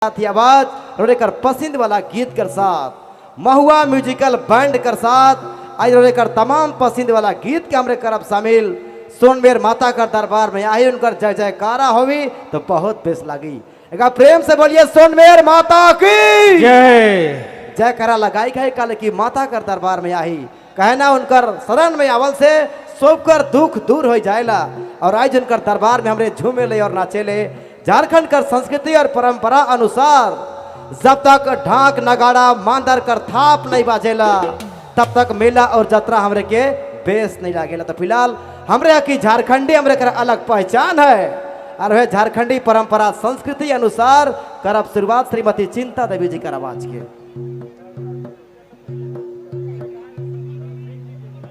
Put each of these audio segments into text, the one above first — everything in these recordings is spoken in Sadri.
साथ ही आवाज रोरे कर पसंद वाला गीत कर साथ महुआ म्यूजिकल बैंड कर साथ आज रोरे कर तमाम पसंद वाला गीत के हमरे करब शामिल। सोनबेर माता कर दरबार में आई उनकर जय जयकारा होवी तो बहुत बेस लगी। एक प्रेम से बोलिए सोनमेर माता की जय। जयकारा लगाई गई कल की माता कर दरबार में आई कहना उनकर शरण में आवल से सबकर दुख दूर हो जाएला। और आज उनकर दरबार में हमरे झूमे ले और नाचे ले। झारखंड कर संस्कृति और परंपरा अनुसार जब तक ढाक नगाड़ा मांदर कर थाप नहीं बाजेला तब तक मेला और जतरा हमरे के बेस नहीं लागेला। तो फिलहाल हमरे की झारखंडी हमरे कर अलग पहचान है और वह झारखंडी परंपरा संस्कृति अनुसार करब शुरुआत श्रीमती चिंता देवी जी कर आवाज के।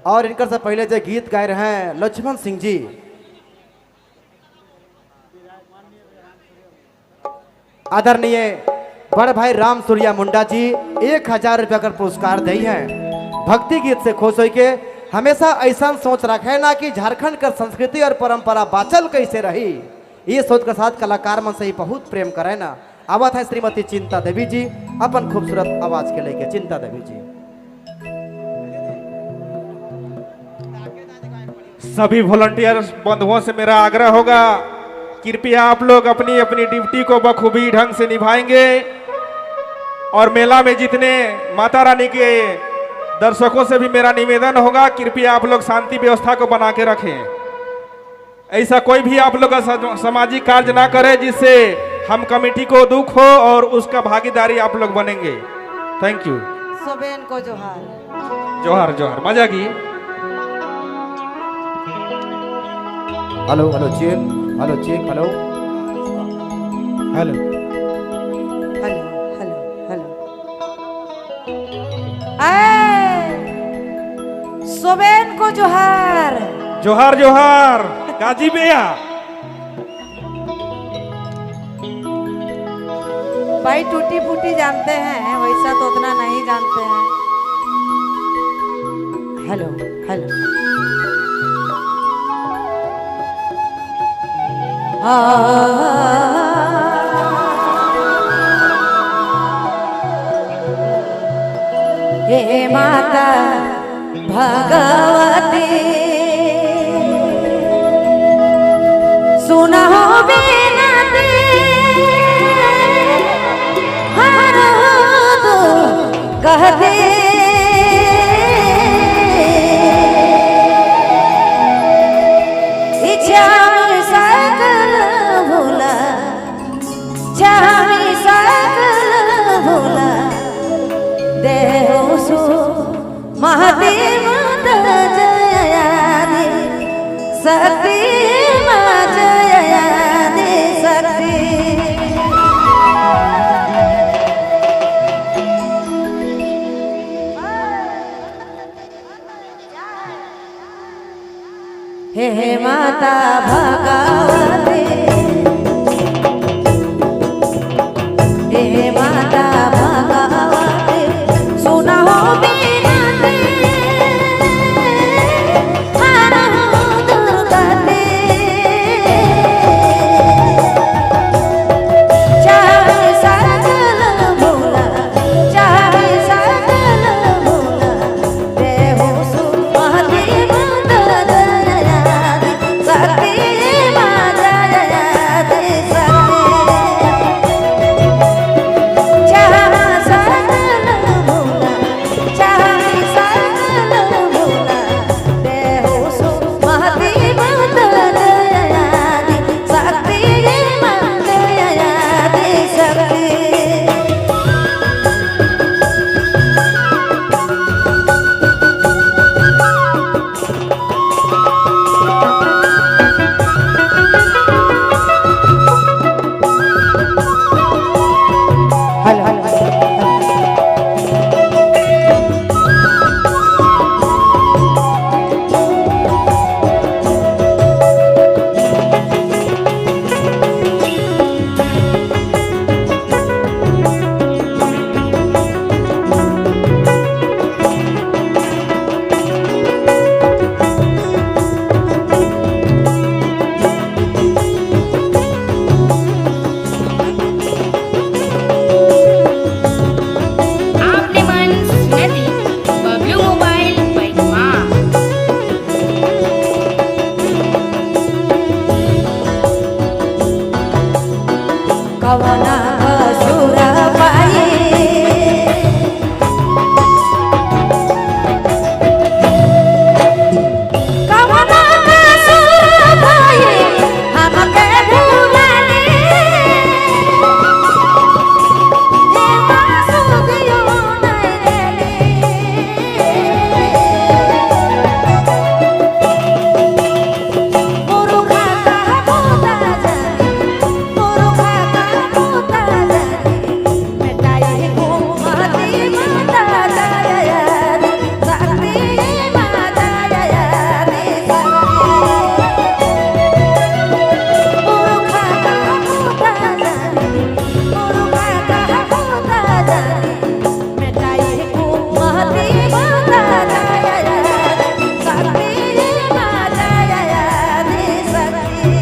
और इनकर से पहले जो गीत गाए रहे हैं लक्ष्मण सिंह जी, आदरणीय बड़े भाई राम सूर्या मुंडा जी 1000 रुपया का पुरस्कार दी हैं। भक्ति गीत से खुश हो के हमेशा ऐसा सोच रखे ना कि झारखंड का संस्कृति और परंपरा बाचल कैसे रही, ये सोच के साथ कलाकार मन से ही बहुत प्रेम करे ना। आवत है श्रीमती चिंता देवी जी अपन खूबसूरत आवाज के लेके। चिंता देवी जी। सभी वॉलंटियर बंधुओं से मेरा आग्रह होगा, कृपया आप लोग अपनी अपनी ड्यूटी को बखूबी ढंग से निभाएंगे और मेला में जितने माता रानी के दर्शकों से भी मेरा निवेदन होगा, कृपया आप लोग शांति व्यवस्था को बना के रखें। ऐसा कोई भी आप लोग सामाजिक कार्य ना करें जिससे हम कमेटी को दुख हो और उसका भागीदारी आप लोग बनेंगे। Thank you. सोबेन को जोहार। जोहार जोहार। मजा की। Hello hello check, hello check, hello hello hello hello hello. सोबेन को जोहार। जोहार जोहार। गाजी भैया भाई टूटी फूटी जानते हैं, वैसा तो उतना नहीं जानते हैं। Hello hello. हे माता भगवती सुनहो बिनती, हर तो कहती, इच्छा सकल भोला, छामी सकल भोला, देहो सो महती मत जयादि शक्ति मा जयादि शक्ति। हे माता भगवती, हे माता भगवती सुनहो बिनती, हरहु दुर्गति। चाहे सकल भोला, चाहे सकल भोला, देहु सुमति मत जयादि शक्ति मा कसूर पाई। कवनो कसूर पाई हमके भुलाले, हे मासूदियो नहीं देले। मुरुखा का होता जाने, मुरुखा का होता जाने, मिटाई कुमति माता जाया रे, शक्ति माता जाया रे शक्ति। मुरुखा का होता जाने, मुरुखा का होता जाने, मिटाई कुमति माता जाया रे, शक्ति माता जाया रे शक्ति।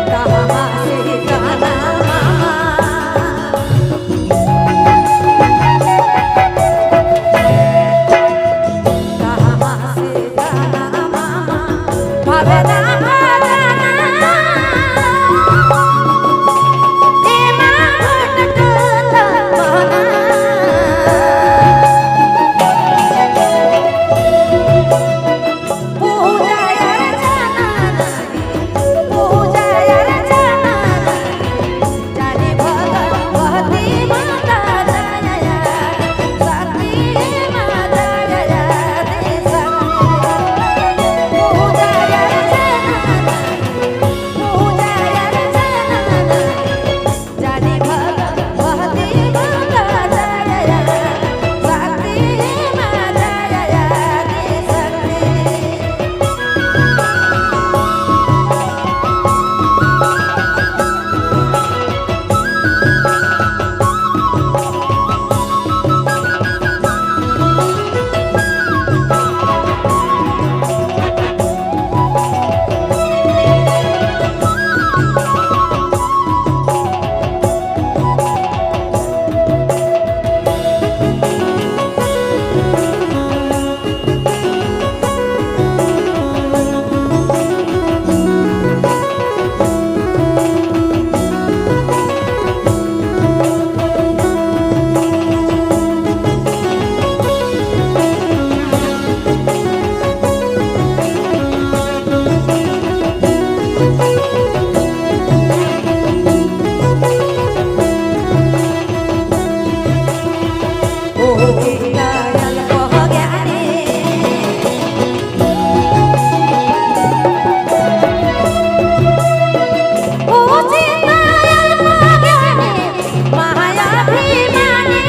कहाँ से गाना मामा, कहाँ से गाना मामा, भावना भावना, हे माँ भटकता बना। पूजा अर्चना नहीं, पूजा अर्चना नहीं, जाने भगवती माता जाया, शक्ति माता जाया रे शक्ति। पूजा अर्चना नहीं, पूजा अर्चना नहीं, जाने भगवती माता जाया, शक्ति माता जाया रे शक्ति। ओ दयाल कह ज्ञानी, ओ दयाल कह ज्ञानी, माया अभिमानी,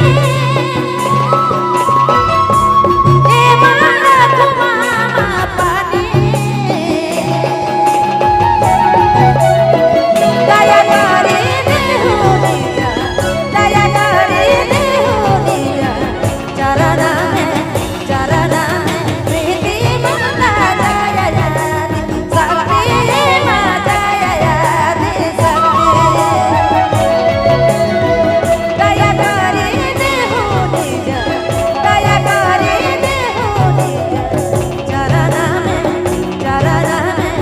हे मारा कुमामा पानी। दया करे देहु निजा, दया करे देहु निजा, चरण में प्रीति माता जाया रे, शक्ति माता जाया रे शक्ति। दया करे देहु निजा, दया करे देहु निजा, चरण में, चरण में,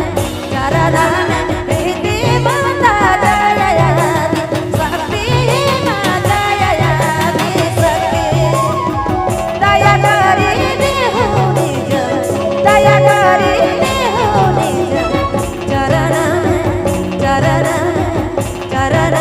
चरण में प्रीति माता जाया रे, शक्ति माता जाया रे शक्ति। दया करे देहु निज, दया करे देहु निज, चरण में, चरण में, चरण